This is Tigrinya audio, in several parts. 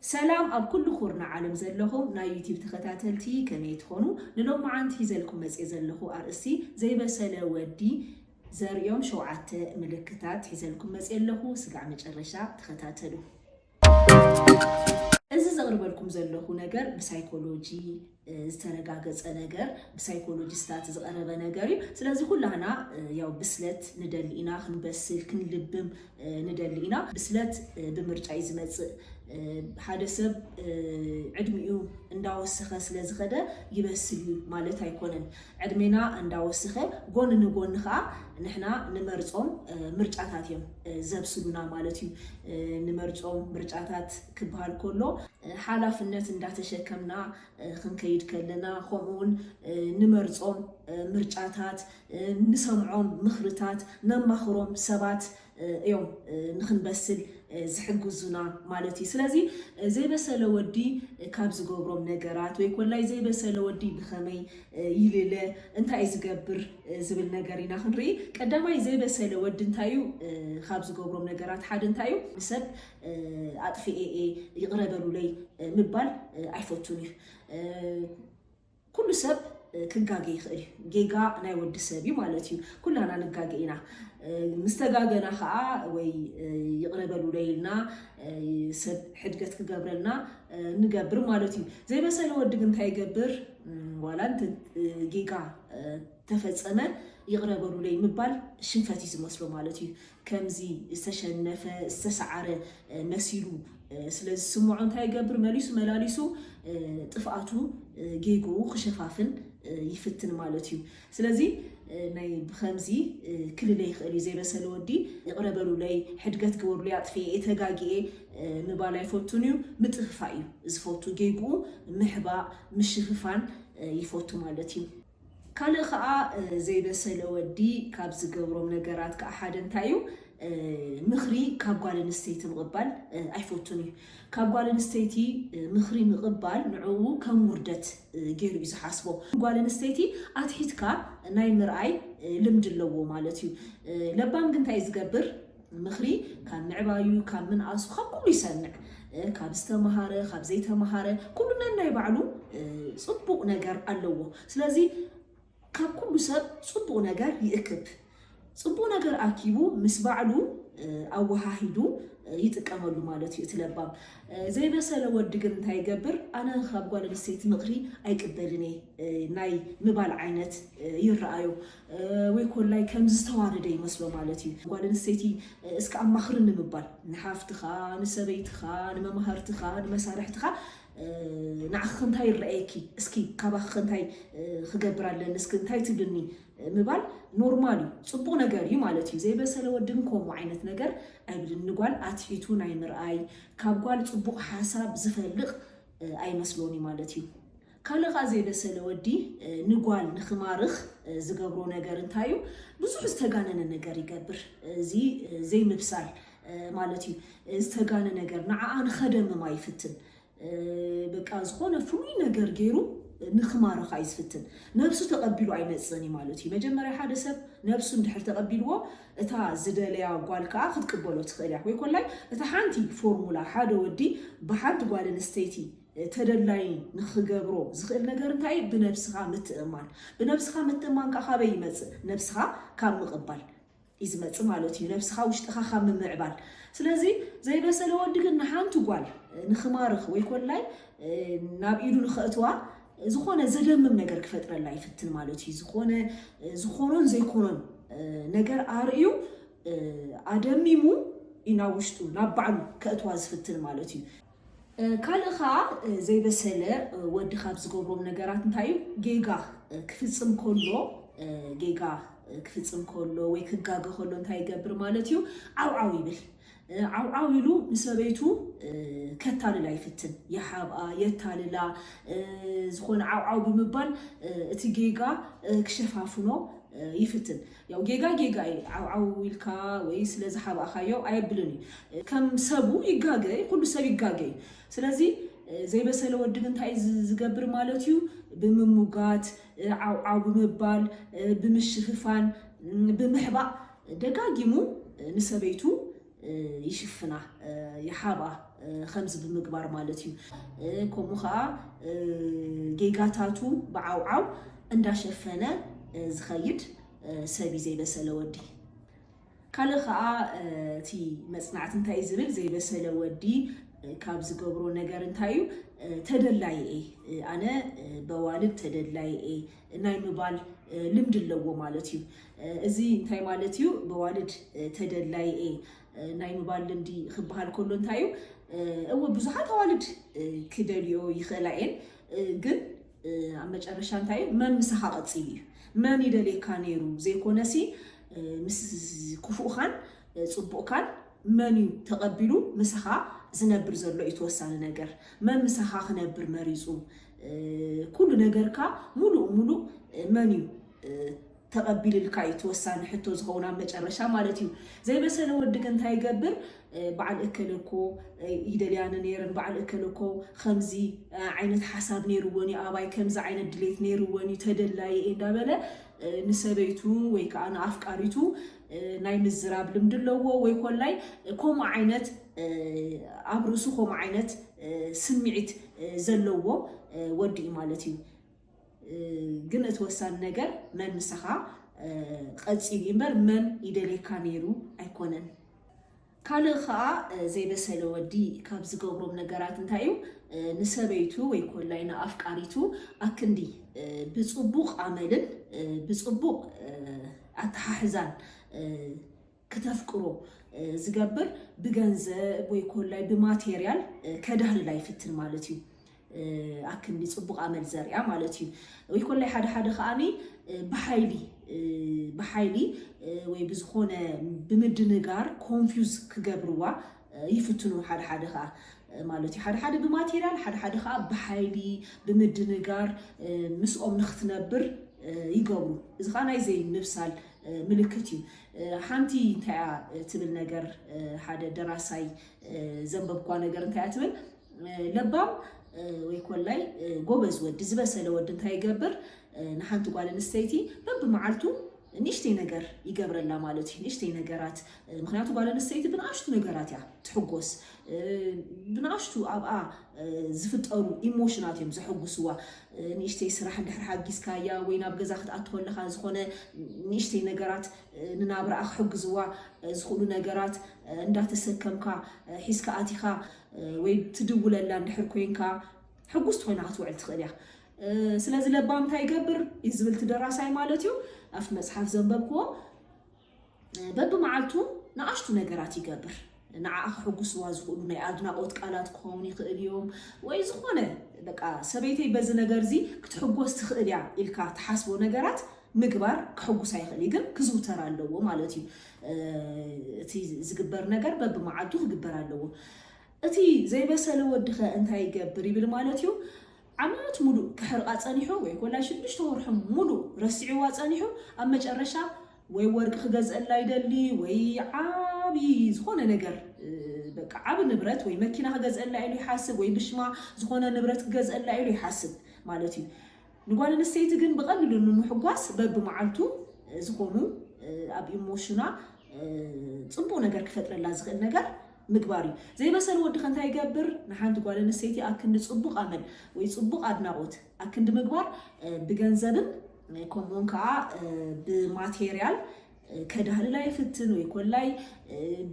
ሰላም ኣብ ኩሉ ኩርናዕ ዓለም ዘለኹም ናይ ዩቲብ ተኸታተልቲ፣ ከመይ ትኾኑ? ንሎማዓንቲ ሒዘልኩም መፅየ ዘለኹ ኣርእስቲ ዘይበሰለ ወዲ ዘርእዮም ሸውዓተ ምልክታት ሒዘልኩም መፅየ ኣለኹ። ስጋዕ መጨረሻ ተኸታተሉ። እዚ ዘቕርበልኩም ዘለኹ ነገር ብሳይኮሎጂ ዝተረጋገጸ ነገር፣ ብሳይኮሎጂስታት ዝቐረበ ነገር እዩ። ስለዚ ኩላህና ያው ብስለት ንደሊ ኢና፣ ክንበስል ክንልብም ንደሊ ኢና። ብስለት ብምርጫ እዩ ዝመጽእ። ሓደ ሰብ ዕድሚኡ እንዳወሰኸ ስለ ዝኸደ ይበስል እዩ ማለት ኣይኮነን። ዕድሜና እንዳወሰኸ ጎኒ ንጎኒ ከዓ ንሕና ንመርጾም ምርጫታት እዮም ዘብስሉና ማለት እዩ። ንመርጾም ምርጫታት ክበሃል ከሎ ሓላፍነት እንዳተሸከምና ክንከይድ ከለና፣ ከምኡ እውን ንመርጾም ምርጫታት፣ ንሰምዖም ምኽርታት፣ ነማኽሮም ሰባት እዮም ንኽንበስል ዝሕግዙና ማለት እዩ። ስለዚ ዘይበሰለ ወዲ ካብ ዝገብሮም ነገራት ወይ ኮላይ ዘይበሰለ ወዲ ብኸመይ ይልለ፣ እንታይ እዩ ዝገብር ዝብል ነገር ኢና ክንርኢ። ቀዳማይ ዘይበሰለ ወዲ እንታይ እዩ ካብ ዝገብሮም ነገራት ሓደ እንታይ እዩ? ንሰብ ኣጥፍኤ እየ ይቕረ በሉለይ ምባል ኣይፈቱን እዩ። ኩሉ ሰብ ክጋገ ይኽእል እዩ። ጌጋ ናይ ወዲ ሰብ እዩ ማለት እዩ። ኩላና ንጋገ ኢና። ምስ ተጋገና ከዓ ወይ ይቕረ በሉለይ ኢልና ሰብ ሕድገት ክገብረልና ንገብር ማለት እዩ። ዘይበሰለ ወዲ ግን እንታይ ይገብር? ዋላ እንተ ጌጋ ተፈጸመ ይቕረ በሉለይ ምባል ሽንፈት እዩ ዝመስሎ ማለት እዩ። ከምዚ ዝተሸነፈ ዝተሰዓረ መሲሉ ስለ ዝስምዖ እንታይ ይገብር? መሊሱ መላሊሱ ጥፍኣቱ ጌግኡ ክሸፋፍን ይፍትን ማለት እዩ። ስለዚ ናይ ብኸምዚ ክልለ ይኽእል እዩ። ዘይበሰለ ወዲ ይቕረ በሉለይ፣ ሕድገት ግበሩለይ፣ ኣጥፍኤ እየ፣ ተጋግየ ምባል ኣይፈቱን እዩ። ምጥፍፋእ እዩ ዝፈቱ። ጌግኡ ምሕባእ ምሽፍፋን ይፈቱ ማለት እዩ። ካልእ ከዓ ዘይበሰለ ወዲ ካብ ዝገብሮም ነገራት ከዓ ሓደ እንታይ እዩ? ምኽሪ ካብ ጓል ኣንስተይቲ ምቕባል ኣይፈቱን እዩ። ካብ ጓል ኣንስተይቲ ምኽሪ ምቕባል ንዕኡ ከም ውርደት ገይሩ እዩ ዝሓስቦ። ጓል ኣንስተይቲ ኣትሒትካ ናይ ምርኣይ ልምዲ ኣለዎ ማለት እዩ። ለባም ግን እንታይ እዩ ዝገብር? ምኽሪ ካብ ምዕባዩ፣ ካብ ምንኣሱ፣ ካብ ኩሉ ይሰምዕ። ካብ ዝተምሃረ፣ ካብ ዘይተምሃረ፣ ኩሉ ነናይ ባዕሉ ፅቡቕ ነገር ኣለዎ። ስለዚ ካብ ኩሉ ሰብ ፅቡቕ ነገር ይእክብ። ፅቡቕ ነገር ኣኪቡ ምስ ባዕሉ ኣወሃሂዱ ይጥቀመሉ ማለት እዩ እቲ ለባም። ዘይበሰለ ወዲ ግን እንታይ ይገብር? ኣነ ካብ ጓል ኣንስተይቲ ምኽሪ ኣይቅበልን እየ ናይ ምባል ዓይነት ይረኣዮ። ወይ ኮላይ ከም ዝተዋረደ ይመስሎ ማለት እዩ። ጓል ኣንስተይቲ እስከ ኣማኽርኒ ምባል፣ ንሓፍትኻ፣ ንሰበይትኻ፣ ንመማህርትኻ፣ ንመሳርሕትኻ ንዓኺ እንታይ ይረኣየኪ? እስኪ ካባኺ እንታይ ክገብር ኣለኒ? እስኪ እንታይ ትብልኒ? ምባል ኖርማል እዩ፣ ፅቡቕ ነገር እዩ ማለት እዩ። ዘይበሰለ ወዲ ግን ከምኡ ዓይነት ነገር ኣይብልን። ንጓል ኣትሒቱ ናይ ምርኣይ፣ ካብ ጓል ፅቡቕ ሓሳብ ዝፈልቕ ኣይመስሎን እዩ ማለት እዩ። ካልእ ከዓ ዘይበሰለ ወዲ ንጓል ንኽማርኽ ዝገብሮ ነገር እንታይ እዩ? ብዙሕ ዝተጋነነ ነገር ይገብር። እዚ ዘይምብሳል ማለት እዩ። ዝተጋነ ነገር ንዓኣ ንኸደምማ ይፍትን። በቃ ዝኾነ ፍሉይ ነገር ገይሩ ንኽማርኻ እዩ ዝፍትን። ነብሱ ተቐቢሉ ኣይመፅእን እዩ ማለት እዩ። መጀመርያ ሓደ ሰብ ነብሱ እንድሕር ተቐቢልዎ እታ ዝደለያ ጓል ከዓ ክትቅበሎ ትኽእል እያ። ወይ ኮላይ እታ ሓንቲ ፎርሙላ ሓደ ወዲ ብሓንቲ ጓል ኣንስተይቲ ተደላዪ ንኽገብሮ ዝኽእል ነገር እንታይ እዩ? ብነብስኻ ምትእማን። ብነብስኻ ምትእማን ከዓ ካበይ ይመፅእ? ነብስኻ ካብ ምቕባል እዩ ዝመፅእ ማለት እዩ። ነብስኻ ውሽጥኻ ካብ ምምዕባል። ስለዚ ዘይበሰለ ወዲ ግን ንሓንቲ ጓል ንኽማርኽ ወይ ኮላይ ናብ ኢዱ ንኸእትዋ ዝኾነ ዘደምም ነገር ክፈጥረላ ይፍትን ማለት እዩ። ዝኾነ ዝኾኖን ዘይኮኖን ነገር ኣርእዩ ኣደሚሙ እዩ ናብ ውሽጡ ናብ ባዕሉ ከእትዋ ዝፍትን ማለት እዩ። ካልእ ከዓ ዘይበሰለ ወዲ ካብ ዝገብሮም ነገራት እንታይ እዩ? ጌጋ ክፍፅም ከሎ ጌጋ ክፍፅም ከሎ ወይ ክጋገ ከሎ እንታይ ይገብር ማለት እዩ? ዓውዓው ይብል። ዓውዓው ኢሉ ንሰበይቱ ከታልላ ይፍትን። ይሓብኣ፣ የታልላ፣ ዝኾነ ዓውዓው ብምባል እቲ ጌጋ ክሸፋፍኖ ይፍትን። ያው ጌጋ ጌጋ እዩ። ዓውዓው ኢልካ ወይ ስለ ዝሓባእካዮ ኣየብልን እዩ። ከም ሰቡ ይጋገ፣ ኩሉ ሰብ ይጋገ እዩ። ስለዚ ዘይበሰለ ወዲ ግን እንታይ ዝ-፣ ዝገብር ማለት እዩ? ብምሙጋት፣ ዓውዓው ብምባል፣ ብምሽፍፋን፣ ብምሕባእ ደጋጊሙ ንሰበይቱ ይሽፍና፣ ይሓብኣ፣ ከምዚ ብምግባር ማለት እዩ። ከምኡ ከዓ ጌጋታቱ ብዓውዓው እንዳሸፈነ ዝኸይድ ሰብ እዩ ዘይበሰለ ወዲ። ካልእ ከዓ እቲ መፅናዕቲ እንታይ ዝብል፣ ዘይበሰለ ወዲ ካብ ዝገብሮ ነገር እንታይ እዩ፣ ተደላይ እየ፣ ኣነ በዋልድ ተደላይ እየ ናይ ምባል ልምዲ ኣለዎ ማለት እዩ። እዚ እንታይ ማለት እዩ? በዋልድ ተደላይ እየ ናይ ምባል ልምዲ ክበሃል ከሎ እንታይ እዩ? እወ፣ ብዙሓት ኣዋልድ ክደልዮ ይኽእላ እየን፣ ግን ኣብ መጨረሻ እንታይ እዩ? መን ምሳኻ ቀፂሉ እዩ? መን ይደልየካ ነይሩ? ዘይኮነሲ ምስ ክፉእካን ፅቡቕካን መን እዩ ተቐቢሉ ምሳኻ ዝነብር ዘሎ እዩ ተወሳኒ ነገር። መን ምሳኻ ክነብር መሪፁ? ኩሉ ነገርካ ሙሉእ ሙሉእ መን እዩ ተቐቢልልካ እዩ ተወሳኒ ሕቶ ዝኸውን ኣብ መጨረሻ ማለት እዩ። ዘይበሰለ ወዲ ግን እንታይ ይገብር? በዓል እከለ እኮ ይደልያኒ ነይረን፣ በዓል እከለ እኮ ከምዚ ዓይነት ሓሳብ ነይርወን እዩ፣ ኣባይ ከምዚ ዓይነት ድሌት ነይርወን እዩ፣ ተደላይ እየ እንዳበለ ንሰበይቱ ወይ ከዓ ንኣፍቃሪቱ ናይ ምዝራብ ልምዲ ኣለዎ። ወይ ኮላይ ከምኡ ዓይነት ኣብ ርእሱ ከምኡ ዓይነት ስምዒት ዘለዎ ወዲ እዩ ማለት እዩ። ግን እቲ ወሳኒ ነገር መን ምሳኻ ቀፂሉ እዩ እምበር መን ይደልየካ ነይሩ ኣይኮነን። ካልእ ከዓ ዘይበሰለ ወዲ ካብ ዝገብሮም ነገራት እንታይ እዩ? ንሰበይቱ ወይ ኮላይ ንኣፍቃሪቱ ኣክንዲ ብፅቡቕ ኣመልን ብፅቡቕ ኣተሓሕዛን ክተፍቅሮ ዝገብር ብገንዘብ ወይ ኮላይ ብማቴርያል ከዳህልላ ይፍትን ማለት እዩ። ኣክንዲ ፅቡቕ ኣመል ዘሪኣ ማለት እዩ። ወይ ኮላይ ሓደ ሓደ ከዓኒ ብሓይሊ ብሓይሊ ወይ ብዝኾነ ብምድንጋር ኮንፊውዝ ክገብርዋ ይፍትኑ ሓደ ሓደ ከዓ ማለት እዩ። ሓደ ሓደ ብማቴርያል፣ ሓደ ሓደ ከዓ ብሓይሊ ብምድንጋር ምስኦም ንክትነብር ይገብሩ። እዚ ከዓ ናይ ዘይምብሳል ምልክት እዩ። ሓንቲ እንታይ እያ ትብል ነገር፣ ሓደ ደራሳይ ዘንበብኳ ነገር እንታይ እያ ትብል? ለባም ወይ ኮላይ ጎበዝ ወዲ፣ ዝበሰለ ወዲ እንታይ ይገብር? ንሓንቲ ጓል ኣንስተይቲ በብመዓልቱ ንእሽተይ ነገር ይገብረላ ማለት እዩ። ንእሽተይ ነገራት፣ ምክንያቱ ጓል ኣንስተይቲ ብንኣሽቱ ነገራት እያ ትሕጎስ። ብንኣሽቱ ኣብኣ ዝፍጠሩ ኢሞሽናት እዮም ዘሐጉስዋ። ንእሽተይ ስራሕ እንድሕር ሓጊዝካያ ወይ ናብ ገዛ ክትኣቱ ከለኻ ዝኾነ ንእሽተይ ነገራት ንናብራኣ ክሕግዝዋ ዝኽእሉ ነገራት እንዳተሰከምካ ሒዝካ ኣቲኻ ወይ ትድውለላ እንድሕር ኮይንካ ሕጉስቲ ኮይና ክትውዕል ትኽእል እያ። ስለዚ ለባም እንታይ ይገብር እዩ ዝብል እቲ ደራሳይ ማለት እዩ። ኣብቲ መፅሓፍ ዘንበብክዎ በብመዓልቱ ንኣሽቱ ነገራት ይገብር። ንዓኣ ክሕጉስዋ ዝኽእሉ ናይ ኣድናቖት ቃላት ክኸውን ይኽእል እዮም፣ ወይ ዝኾነ በቃ ሰበይተይ በዚ ነገር እዚ ክትሕጎስ ትኽእል እያ ኢልካ ትሓስቦ ነገራት ምግባር ክሕጉሳ ይኽእል እዩ፣ ግን ክዝውተር ኣለዎ ማለት እዩ። እቲ ዝግበር ነገር በብመዓልቱ ክግበር ኣለዎ። እቲ ዘይበሰለ ወዲ ኸ እንታይ ይገብር ይብል ማለት እዩ? ዓመት ሙሉእ ክሕርቃ ጸኒሑ ወይ ኮላይ ሽዱሽተ ወርሑ ሙሉእ ረሲዕዋ ጸኒሑ፣ ኣብ መጨረሻ ወይ ወርቂ ክገዝአላ ይደሊ ወይ ዓቢ ዝኾነ ነገር፣ በቃ ዓቢ ንብረት ወይ መኪና ክገዝአላ ኢሉ ይሓስብ ወይ ብሽማ ዝኾነ ንብረት ክገዝአላ ኢሉ ይሓስብ ማለት እዩ። ንጓል ኣንስተይቲ ግን ብቐሊሉ ንምሕጓስ በብመዓልቱ ዝኾኑ ኣብ ኢሞሽና ጽቡቕ ነገር ክፈጥረላ ዝኽእል ነገር ምግባር እዩ። ዘይበሰለ ወዲ ከ እንታይ ይገብር? ንሓንቲ ጓል ኣንስተይቲ ኣክንዲ ጽቡቕ ኣመል ወይ ጽቡቕ ኣድናቖት ኣክንዲ ምግባር ብገንዘብን ከምኡውን ከዓ ብማቴርያል ከዳህልላ ይፍትን ወይ ኮላይ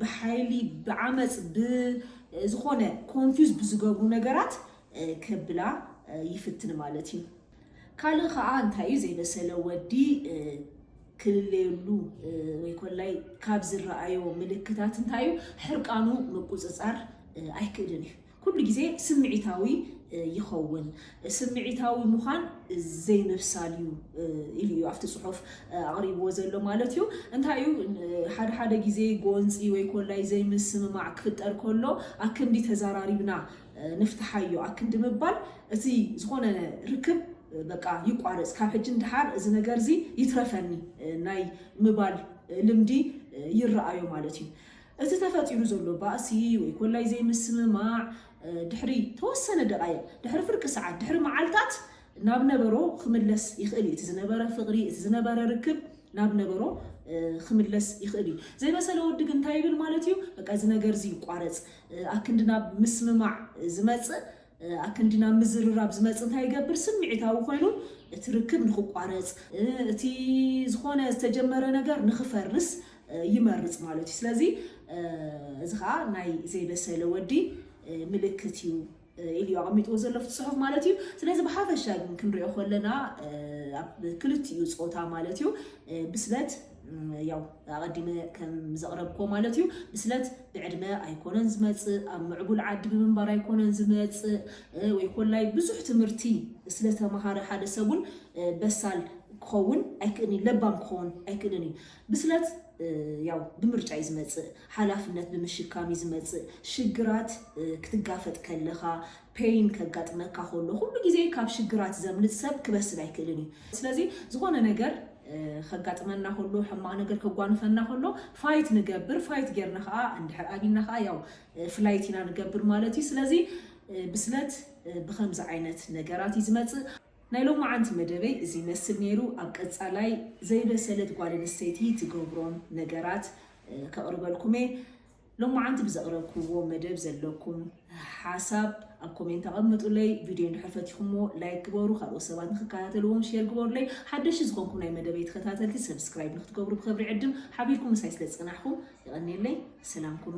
ብሓይሊ ብዓመፅ ብዝኾነ ኮንፊውዝ ብዝገብሩ ነገራት ከብላ ይፍትን ማለት እዩ። ካልእ ከዓ እንታይ እዩ? ዘይበሰለ ወዲ ክልለየሉ ወይ ኮላይ ካብ ዝረኣዮ ምልክታት እንታይ እዩ? ሕርቃኑ ምቁፅፃር ኣይክእልን እዩ። ኩሉ ግዜ ስምዒታዊ ይኸውን። ስምዒታዊ ምዃን ዘይምብሳል እዩ ኢሉ እዩ ኣብቲ ፅሑፍ ኣቕሪብዎ ዘሎ ማለት እዩ። እንታይ እዩ? ሓደ ሓደ ግዜ ጎንፂ ወይ ኮላይ ዘይምስምማዕ ክፍጠር ከሎ ኣክንዲ ተዛራሪብና ንፍትሓዮ ኣክንዲ ምባል እቲ ዝኾነ ርክብ በቃ ይቋረፅ፣ ካብ ሕጂ ንደሓር እዚ ነገር እዚ ይትረፈኒ ናይ ምባል ልምዲ ይረኣዮ ማለት እዩ። እቲ ተፈጢሩ ዘሎ ባእሲ ወይ ኮላይ ዘይምስምማዕ ድሕሪ ተወሰነ ደቃይቕ፣ ድሕሪ ፍርቂ ሰዓት፣ ድሕሪ መዓልታት ናብ ነበሮ ክምለስ ይኽእል እዩ። እቲ ዝነበረ ፍቕሪ፣ እቲ ዝነበረ ርክብ ናብ ነበሮ ክምለስ ይኽእል እዩ። ዘይበሰለ ወዲ ግን እንታይ ይብል ማለት እዩ? በቃ እዚ ነገር እዚ ይቋረፅ፣ ኣክንዲ ናብ ምስምማዕ ዝመፅእ፣ ኣክንዲ ናብ ምዝርራብ ዝመፅእ እንታይ ይገብር? ስምዒታዊ ኮይኑ እቲ ርክብ ንክቋረፅ፣ እቲ ዝኾነ ዝተጀመረ ነገር ንክፈርስ ይመርፅ ማለት እዩ። ስለዚ እዚ ከዓ ናይ ዘይበሰለ ወዲ ምልክት እዩ ኢሉ ኣቐሚጥዎ ዘሎ ጽሑፍ ማለት እዩ። ስለዚ ብሓፈሻ ግን ክንሪኦ ከለና ኣብ ክልቲኡ ጾታ ማለት እዩ ብስለት ያው ኣቐዲመ ከም ዘቕረብኮ ማለት እዩ። ብስለት ብዕድመ ኣይኮነን ዝመጽእ፣ ኣብ ምዕቡል ዓዲ ብምንባር ኣይኮነን ዝመጽእ፣ ወይ ኮላይ ብዙሕ ትምህርቲ ስለተምሃረ ሓደ ሰብ እውን በሳል ክኸውን ኣይክእልን እዩ፣ ለባም ክኸውን ኣይክእልን እዩ። ብስለት ያው ብምርጫ እዩ ዝመጽእ፣ ሓላፍነት ብምሽካም እዩ ዝመጽእ። ሽግራት ክትጋፈጥ ከለኻ፣ ፔይን ከጋጥመካ ከሎ፣ ኩሉ ግዜ ካብ ሽግራት ዘምልጥ ሰብ ክበስል ኣይክእልን እዩ። ስለዚ ዝኾነ ነገር ከጋጥመና ከሎ፣ ሕማቕ ነገር ከጓንፈና ከሎ ፋይት ንገብር። ፋይት ጌርና ከዓ እንድሕር ኣቢልና ከዓ ያው ፍላይት ኢና ንገብር ማለት እዩ። ስለዚ ብስለት ብኸምዚ ዓይነት ነገራት እዩ ዝመጽእ። ናይ ሎማዓንቲ መደበይ እዚ ይመስል ነይሩ። ኣብ ቀጻላይ ዘይበሰለት ጓል ኣንስተይቲ ትገብሮም ነገራት ከቕርበልኩም እየ። ሎማዓንቲ ብዘቕረብክዎ መደብ ዘለኩም ሓሳብ ኣብ ኮሜንት ኣቐምጡለይ። ቪድዮ እንድሕር ፈቲኹሞ ላይክ ግበሩ፣ ካልኦት ሰባት ንክከታተልዎም ሼር ግበሩለይ። ሓደሽቲ ዝኾንኩም ናይ መደበይ ተኸታተልቲ ሰብስክራይብ ንክትገብሩ ብክብሪ ዕድም። ሓቢርኩም ምሳይ ስለ ዝጸናሕኩም የቐንየለይ። ሰላምኩም